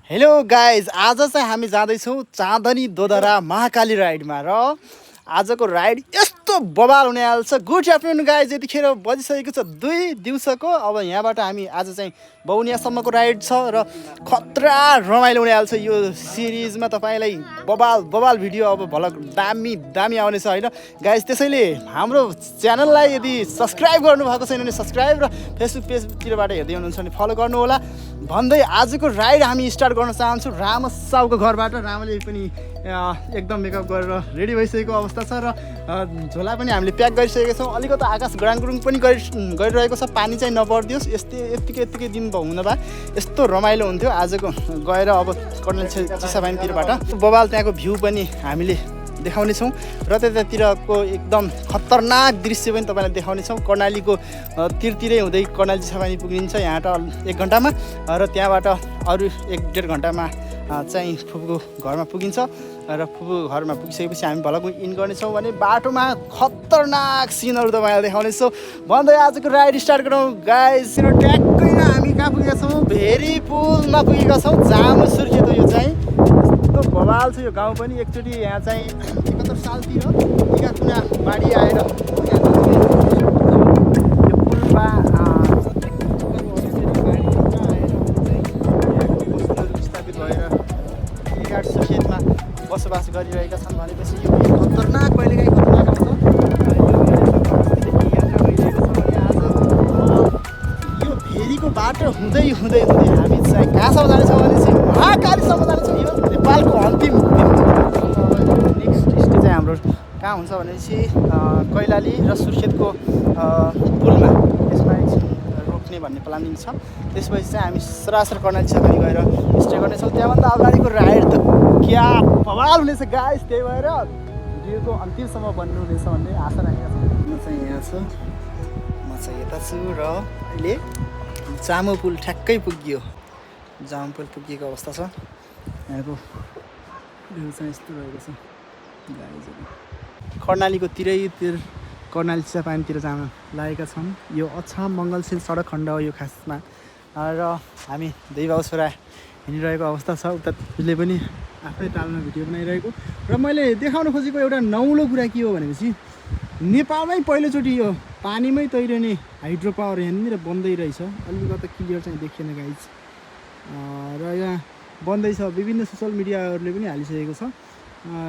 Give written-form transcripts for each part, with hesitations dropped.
Hello guys, आज चाहिँ हामी जाँदैछौँ चाँदनी दोधरा महाकाली राइडमा र आजको राइड यस्तो बवाल हुने हाल्छ। गुड आफ्टरनुन गाइज, यतिखेर बजिसकेको छ 2 दिउँसोको। अब यहाँबाट हामी आज चाहिँ बौनियासम्मको राइड छ र खतरा रमाइलो हुने हाल्छ। यो सिरिजमा तपाईँलाई बवाल भिडियो अब भलक दामी आउनेछ होइन गाइज। त्यसैले हाम्रो च्यानललाई यदि सब्सक्राइब गर्नुभएको छैन भने सब्सक्राइब र फेसबुक पेजतिरबाट हेर्दै हुनुहुन्छ भने फलो गर्नु होला भन्दै आजको राइड हामी स्टार्ट गर्न चाहन्छौँ राम साउको घरबाट। रामले पनि एकदम मेकअप गरेर रेडी भइसकेको अवस्था छ र झोला पनि हामीले प्याक गरिसकेका छौँ। अलिकति आकाश गुडाङगुडुङ पनि गरिरहेको छ, पानी चाहिँ नपरिदियोस्। यत्तिकै दिन हुन भए यस्तो रमाइलो हुन्थ्यो। आजको गएर अब कर्णेल चिसापानीतिरबाट बवाल त्यहाँको भ्यू पनि हामीले देखाउनेछौँ र त्यतातिरको एकदम खतरनाक दृश्य पनि तपाईँलाई देखाउनेछौँ। कर्णालीको तिरतिरै हुँदै कर्णाली चिसापानी पुगिन्छ यहाँबाट 1 घन्टामा र त्यहाँबाट अरू 1-1.5 घन्टामा चाहिँ फुपूको घरमा पुगिन्छ र फुपू घरमा पुगिसकेपछि हामी भलक इन गर्नेछौँ भने बाटोमा खतरनाक सिनहरू तपाईँलाई देखाउनेछौँ भन्दै आजको राइड स्टार्ट गरौँ गाइस। ट्याक्कैमा हामी कहाँ पुगेका छौँ? भेरी पुलमा पुगेका छौँ। जामु सुर्खेत यो चाहिँ यस्तो बवाल छ यो गाउँ पनि। एकचोटि यहाँ चाहिँ 71 सालतिर टिका कुना बाढी आएर यो पुलमा सुर्खेतमा बसोबास गरिरहेका छन् भनेपछि यो खतरनाक कहिलेकाहीँ खतरनाक आउँछ। यो भेरीको बाटो हुँदै हामी चाहिँ कहाँसम्म जानेछौँ भने चाहिँ महाकालीसम्म जानेछौँ। यो नेपालको अन्तिम नेक्स्ट स्टेज चाहिँ हाम्रो कहाँ हुन्छ भनेपछि कैलाली र सुर्खेतको पुलमा। त्यसमा एकछिन रोक्ने भन्ने प्लानिङ छ। त्यसपछि चाहिँ हामी सरासर कर्णाली चिसापानी गएर स्टे गर्नेछौँ। त्यहाँभन्दा अगाडिको राइड त क्या बवाल हुनेछ गाइस। त्यही भएर भिडियोको अन्तिमसम्म बन्नुहुनेछ भन्ने आशा राखेका छौँ। म चाहिँ यहाँ छु, म चाहिँ यता छु र अहिले जामु पुल ठ्याक्कै पुगियो। जामु पुल पुगिएको अवस्था छ। यहाँको भ्यू चाहिँ यस्तो रहेको छ गाइजहरू। कर्णालीको तिरैतिर कर्णाली चिसापानीतिर जान लागेका छन्। यो अछाम मङ्गलसेन सडक खण्ड हो यो खासमा र हामी 2 बाउ छोरा हिँडिरहेको अवस्था छ। उता उसले पनि आफ्नै तालमा भिडियो बनाइरहेको र मैले देखाउन खोजेको एउटा नौलो कुरा के हो भनेपछि नेपालमै पहिलोचोटि यो पानीमै तैरने हाइड्रो पावर यहाँनिर बन्दै रहेछ। अलिकति क्लियर चाहिँ देखिएन गाइज र यहाँ बन्दैछ। विभिन्न सोसल मिडियाहरूले पनि हालिसकेको छ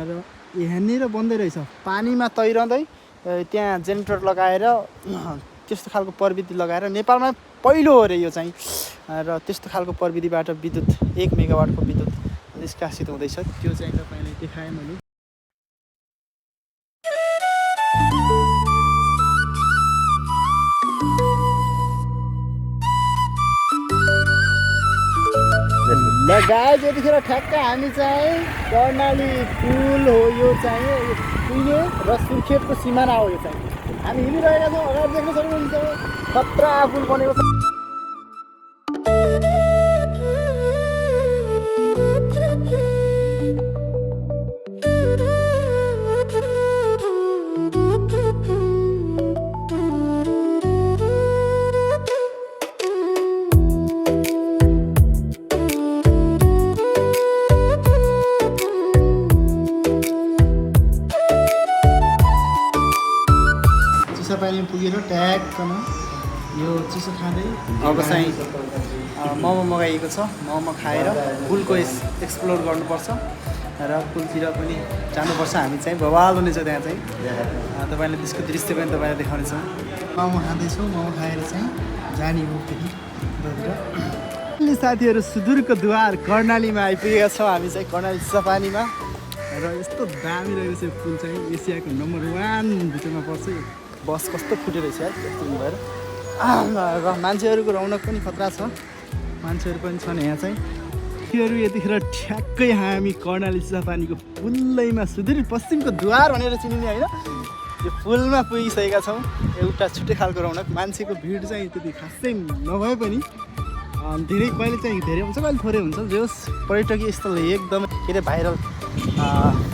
र यहाँनिर बन्दै रहेछ। पानीमा तैरँदै त्यहाँ जेनेरेटर लगाएर त्यस्तो खालको प्रविधि लगाएर नेपालमा पहिलो हो अरे यो चाहिँ। र त्यस्तो खालको प्रविधिबाट विद्युत 1 मेगावाटको विद्युत निष्कासित हुँदैछ। त्यो चाहिँ तपाईँलाई देखाएँ मैले। ल गाइस, यतिखेर ठ्याक्क हामी चाहिँ कर्णाली पुल हो यो चाहिँ पुगे र सुर्खेतको सिमाना हो यो चाहिँ। हामी हिँडिरहेका छौँ। अगाडि देख्न सक्नुहुन्छ खतरा पुल बनेको छ। चिसापानीमा पुगेर ट्याक्कमा यो चिसो खाँदै अब चाहिँ मोमो मगाइएको छ। मोमो खाएर पुलको एक्सप्लोर गर्नुपर्छ र पुलतिर पनि जानुपर्छ। हामी चाहिँ बवाल हुनेछ त्यहाँ चाहिँ। तपाईँले त्यसको दृश्य पनि तपाईँलाई देखाउनेछौँ। मोमो खाँदैछौँ। मोमो खाएर चाहिँ जाने हो फेरि उतातिर। साथीहरू सुदूरको द्वार कर्णालीमा आइपुगेका छौँ हामी चाहिँ कर्णाली चिसापानीमा र यस्तो दामी रहेको छ पुल चाहिँ। एसियाको नम्बर 1 भित्रमा पर्छ। बस कस्तो फुटेर रहेछ यार त्यस्तो भएर र मान्छेहरूको रौनक पनि खतरा छ। मान्छेहरू पनि छन् यहाँ चाहिँ। त्योहरू यतिखेर ठ्याक्कै हामी कर्णाली चिसापानीको पुलैमा सुदूर पश्चिमको द्वार भनेर चिनिने होइन यो पुलमा पुगिसकेका छौँ। एउटा छुट्टै खालको रौनक। मान्छेको भिड चाहिँ त्यति खासै नभए पनि धेरै कहिले चाहिँ धेरै हुन्छ कहिले थोरै हुन्छ। जस पर्यटकीय स्थल एकदमै के अरे भाइरल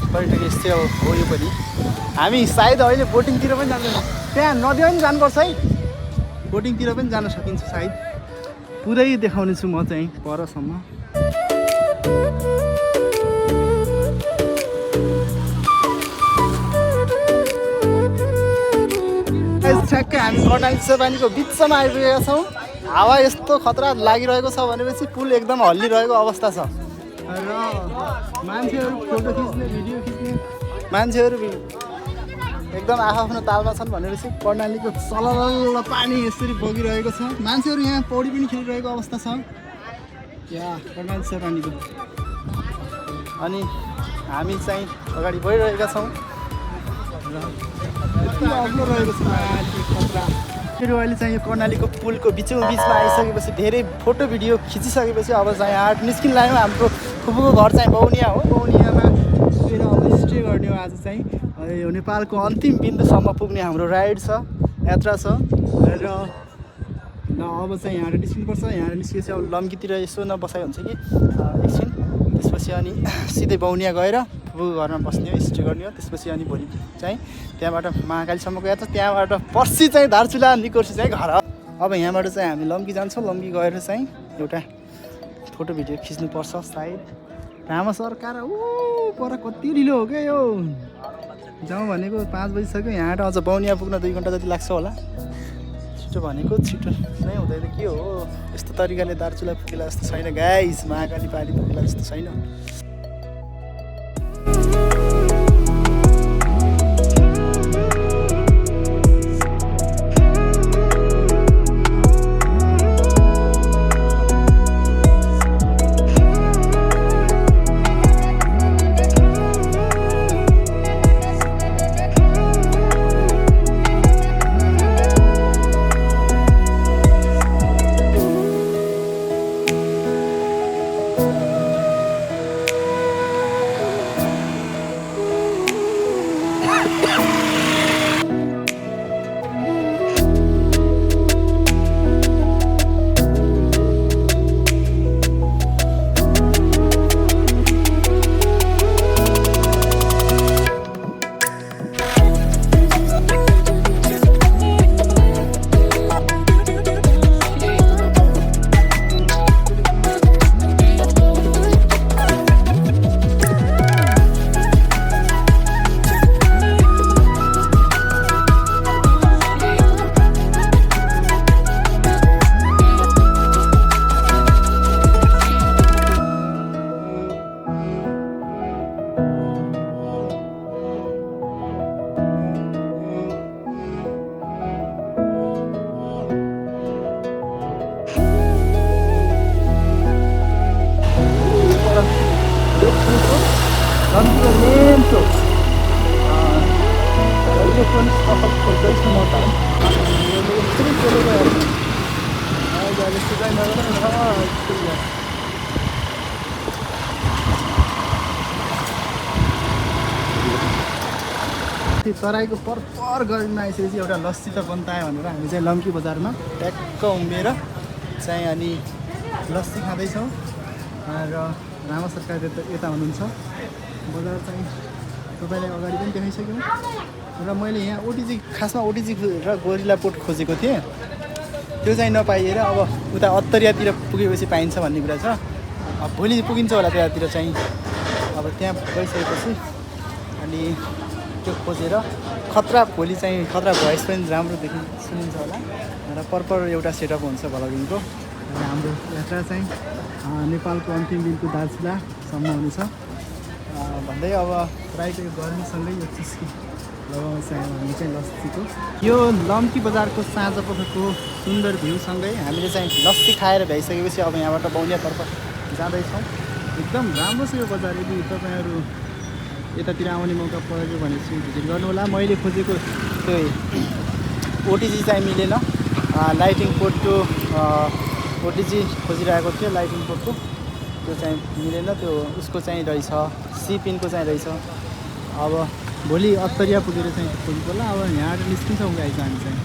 पर्यटकीय स्थल हो यो पनि। हामी सायद अहिले बोटिङतिर पनि जान्छौँ। त्यहाँ नदीमा पनि जानुपर्छ है। बोटिङतिर पनि जान सकिन्छ सायद। पुरै देखाउने छु म चाहिँ परसम्म। कर्णाली चिसापानीको बिचमा आइपुगेका छौँ। हावा यस्तो खतरा लागिरहेको छ भनेपछि पुल एकदम हल्लिरहेको अवस्था छ र मान्छेहरू फोटो खिच्ने भिडियो खिच्ने मान्छेहरू एकदम आफ्नो तालमा छन् भनेपछि कर्णालीको सलल पानी यसरी बगिरहेको छ। मान्छेहरू यहाँ पौडी पनि खेलिरहेको अवस्था छ यहाँ कर्णाली चिसापानीको। अनि हामी चाहिँ अगाडि बढिरहेका छौँ र यति अग्लो रहेको छ खतरा। फेरि अहिले चाहिँ यो कर्णालीको पुलको बिचमा आइसकेपछि धेरै फोटो भिडियो खिचिसकेपछि अब चाहिँ यहाँ निस्किन लाग्यौँ। हाम्रो फुपूको घर चाहिँ बौनिया हो। बौनियामा गएर अब स्टे गर्ने हो। आज चाहिँ यो नेपालको अन्तिम बिन्दुसम्म पुग्ने हाम्रो राइड छ, यात्रा छ र अब चाहिँ यहाँबाट निस्किनुपर्छ। यहाँबाट निस्केपछि अब लम्कीतिर यसो नबसाइ हुन्छ कि एकछिन, त्यसपछि अनि सिधै बौनिया गएर फुपूको घरमा बस्ने हो, स्टे गर्ने हो। त्यसपछि अनि भोलि चाहिँ त्यहाँबाट महाकालीसम्मको यात्रा, त्यहाँबाट पर्सि चाहिँ दार्चुला निकोर्सी चाहिँ घर। अब यहाँबाट चाहिँ हामी लम्की जान्छौँ। लम्की गएर चाहिँ एउटा फोटो भिडियो खिच्नुपर्छ सायद। रामा सरकार पर कति ढिलो हो क्या यो। जाउँ भनेको 5 बजिसक्यो, यहाँबाट अझ बौनिया पुग्न 2 घन्टा जति लाग्छ होला। छिटो भनेको छिटो नै हुँदैन के हो। यस्तो तरिकाले दार्चुला पुगेला जस्तो छैन गाइस, महाकाली पारी पुगेला जस्तो छैन। तराईको पर गरीमा आइसकेपछि एउटा लस्सी त बन्तायो भनेर हामी चाहिँ लम्की बजारमा ट्याक्क उम्मेर चाहिँ अनि लस्सी खाँदैछौँ र रामा सरकार यता हुनुहुन्छ। बजार चाहिँ तपाईँलाई अगाडि पनि देखाइसक्यौँ र मैले यहाँ ओटिजी खासमा ओटिजी र गोरिल्ला पोर्ट खोजेको थिएँ, त्यो चाहिँ नपाइएर अब उता अत्तरियातिर पुगेपछि पाइन्छ भन्ने कुरा छ। भोलि पुगिन्छ होला त्यतातिर चाहिँ। अब त्यहाँ गइसकेपछि अनि त्यो खोजेर खतरा भोलि चाहिँ खतरा भोइस पनि राम्रो सुनिन्छ होला र पर्पर एउटा सेटअप हुन्छ भ्लगिङको। र हाम्रो यात्रा चाहिँ नेपालको अन्तिम बिन्दु दार्चुलासम्म हुनेछ भन्दै अब प्रायः गर्मीसँगै यो चिस्की लगाउन चाहिँ हामी चाहिँ लस्सीको यो लम्की बजारको साँझपखको सुन्दर भ्यूसँगै हामीले चाहिँ लस्सी खाएर भ्याइसकेपछि अब यहाँबाट बौनियातर्फ जाँदैछौँ। एकदम राम्रो छ यो बजार। यदि तपाईँहरू यतातिर आउने मौका पऱ्यो भने चाहिँ भिजिट गर्नु होला। मैले खोजेको त्यो ओटिजी चाहिँ मिलेन, लाइटिङ पोर्टको ओटिजी खोजिरहेको थियो लाइटिङ पोर्टको, त्यो चाहिँ मिलेन। त्यो उसको चाहिँ रहेछ, सिपिनको चाहिँ रहेछ। अब भोलि अत्तरिया पुगेर चाहिँ खोज्नु पर्ला। अब यहाँबाट निस्किन्छौँ गाइस हामी चाहिँ।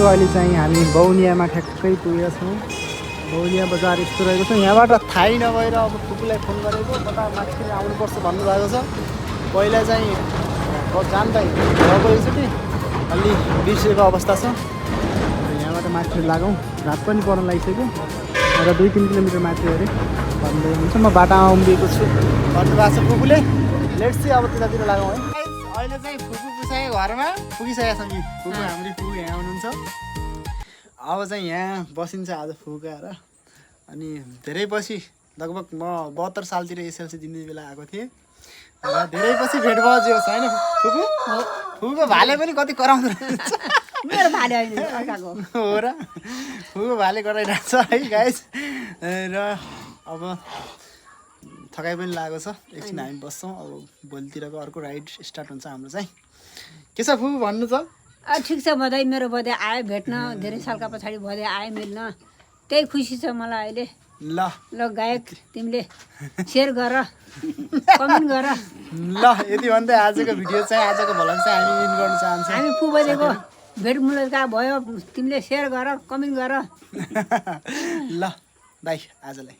दाजु अहिले चाहिँ हामी बौनियामा ठ्याक्कै पुगेका छौँ। बौनिया बजार यस्तो रहेको छ। यहाँबाट थाहै नभएर अब फुपूलाई फोन गरेको कता माथि आउनुपर्छ भन्नुभएको छ। पहिला चाहिँ जान्दै गएको एकचोटि अलि बिर्सेको अवस्था छ। यहाँबाट माथि लागौँ, रात पनि पर्न लागिसक्यो र 2-3 किलोमिटर माथि अरे भन्दै हुन्छ। म बाटामा उम्बिएको छु भन्नुभएको छ फुपूले। लेट्स चाहिँ अब त्यतातिर लागौँ है। अहिले चाहिँ फुपू पुसाएको घरमा पुगिसकेका छौँ। कि फुपू हाम्रो फुपू यहाँ हुनुहुन्छ। अब चाहिँ यहाँ बसिन्छ आज फुपू आएर। अनि धेरै पछि लगभग म 72 सालतिर एसएलसी दिने बेला आएको थिएँ र धेरै पछि भेट भयो जे होस् होइन फुपू। फुपूको भाले पनि कति कराउँदो रहेछ। मेरो भाले होइन अर्काको हो र, फुपू भाले कराइरहेको छ है गाइस। र अब थकाइ पनि लागेको छ। एकछिन हामी बस्छौँ। अब भोलितिरको अर्को राइड स्टार्ट हुन्छ हाम्रो चाहिँ। के छ फुपू भन्नु छ? ठिक छ। बधाई, मेरो बधाई आयो भेट्न। धेरै सालका पछाडि बधाई आयो मिल्न, त्यही खुसी छ मलाई अहिले। ल गायक तिमीले सेयर गर, कमेन्ट गर। ल यति भन्दै आजको भिडियो चाहिँ आजको भ्लग चाहिँ हामी इन्ड गर्न चाहन्छौँ। हामी फुबजेको भेट मुलाकात भयो, तिमीले सेयर गर, कमेन्ट गर। ल बाई आजलाई।